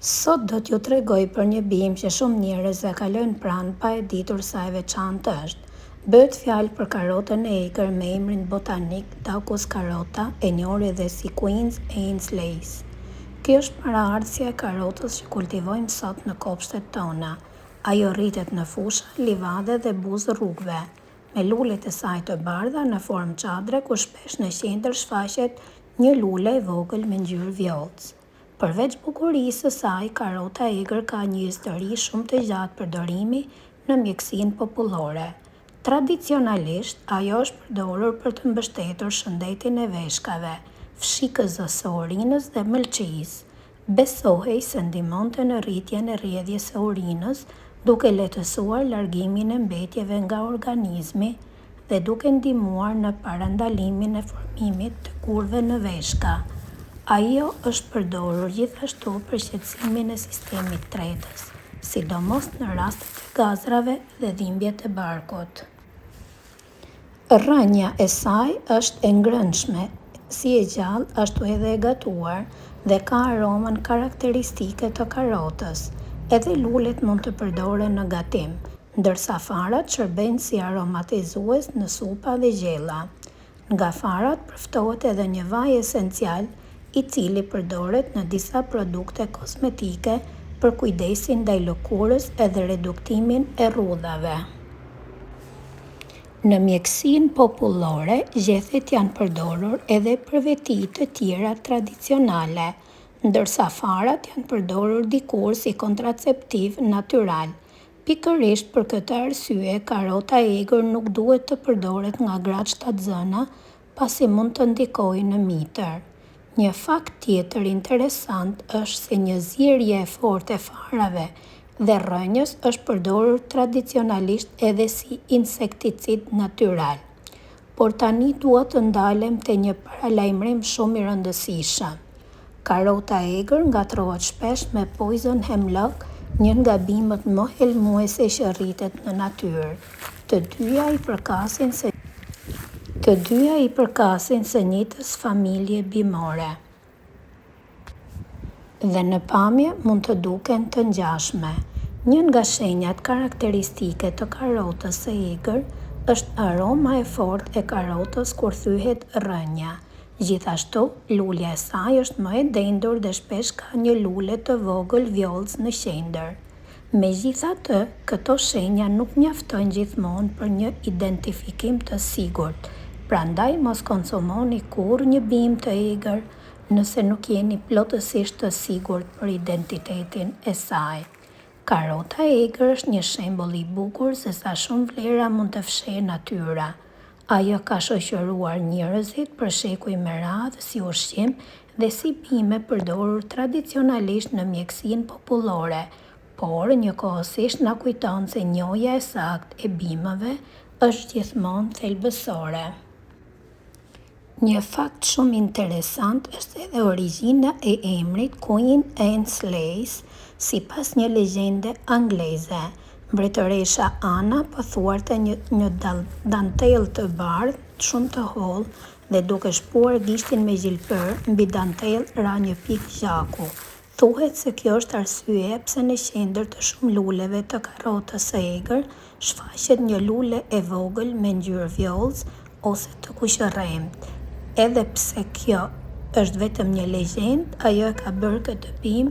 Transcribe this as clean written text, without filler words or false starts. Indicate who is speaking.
Speaker 1: Sot do t'ju tregoj për një bimë që shumë njerëz e kalojnë pranë pa e ditur sa e veçantë është. Bëhet fjalë për karotën e egër me emrin botanik Daucus carota, e njohur edhe si Queen's Anne's Lace. Kjo është paraardhësja e karotës që kultivojmë sot në kopshtet tona. Ajo rritet në fusha, livadhe dhe buzë rrugëve, me lulet e saj të bardha në formë çadre ku shpesh në qendër shfaqet një lule e vogël me ngjyrë vjollcë. Përveç bukurisë së saj, karota e egër ka një histori shumë të gjatë përdorimi në mjekësinë popullore. Tradicionalisht, ajo është përdorur për të mbështetur shëndetin e veshkave, fshikëzës së urinës dhe mëlçisë. Besohej se ndihmonte në rritjen e rrjedhjes së urinës, duke lehtësuar largimin e mbetjeve nga organizmi dhe duke ndihmuar në parandalimin e formimit të gurëve në veshka. Ajo është përdorur gjithashtu për qetësimin e sistemit tretës, sidomos në rastet e gazrave dhe dhimbjet e barkut. Rrënja e saj është e ngrënshme, si e gjallë ashtu edhe e gatuar dhe ka aromën karakteristike të karotës. Edhe lulet mund të përdoren në gatim, ndërsa farat shërbejnë si aromatizues në supa dhe gjella. Nga farat përftohet edhe një vaj esencial, i cili përdoret në disa produkte kozmetike për kujdesin ndaj lëkurës edhe reduktimin e rrudhave. Në mjekësinë popullore, gjethet janë përdorur edhe për veti të tjera tradicionale, ndërsa farat janë përdorur dikur si kontraceptiv natyral. Pikërisht për këtë arsye, karota e egër nuk duhet të përdoret nga gratë shtatzëna, pasi mund të ndikojë në mitër. Një fakt tjetër interesant është se një zierje e fortë e farave dhe rrënjës është përdorur tradicionalisht edhe si insekticid natyral. Por tani dua të ndalem te një paralajmërim shumë i rëndësishëm. Karota e egër ngatërrohet shpesh me poison hemlock, një nga bimët më helmuese që rritet në natyrë. Të dyja i përkasin së Të dyja i përkasin së njëjtës familje bimore dhe në pamje mund të duken të ngjashme. Një nga shenjat karakteristike të karotës së egër është aroma e fortë e karotës kur thyhet rrënja. Gjithashtu, lulja e saj është më e dendur dhe shpesh ka një lule të vogël vjollcë në qendër. Megjithatë, këto shenja nuk mjaftojnë gjithmonë për një identifikim të sigurt, prandaj mos konsumoni kurrë një bimë të egër nëse nuk jeni plotësisht të sigurt për identitetin e saj. Karota e egër është një shembull i bukur se sa shumë vlera mund të fshehë natyra. Ajo ka shoqëruar njerëzit për shekuj me radhë si ushqim dhe si bimë e përdorur tradicionalisht në mjekësinë popullore, por njëkohësisht na kujton se njohja e saktë e bimëve është gjithmonë thelbësore. Një fakt shumë interesant është edhe origjina e emrit Queen Anne's Lace, sipas një legjende angleze, mbretëresha Ana po thurte një një dantellë të bardhë shumë të hollë dhe duke shpuar gishtin me gjilpërë, mbi dantellë ra një pikë gjaku. Thuhet se kjo është arsyeja pse në qendër të shumë luleve të karotës së egër shfaqet një lule e vogël me ngjyrë vjollcë ose të kuqërremtë. Edhe pse kjo është vetëm një legjendë, ajo e ka bërë këtë bimë.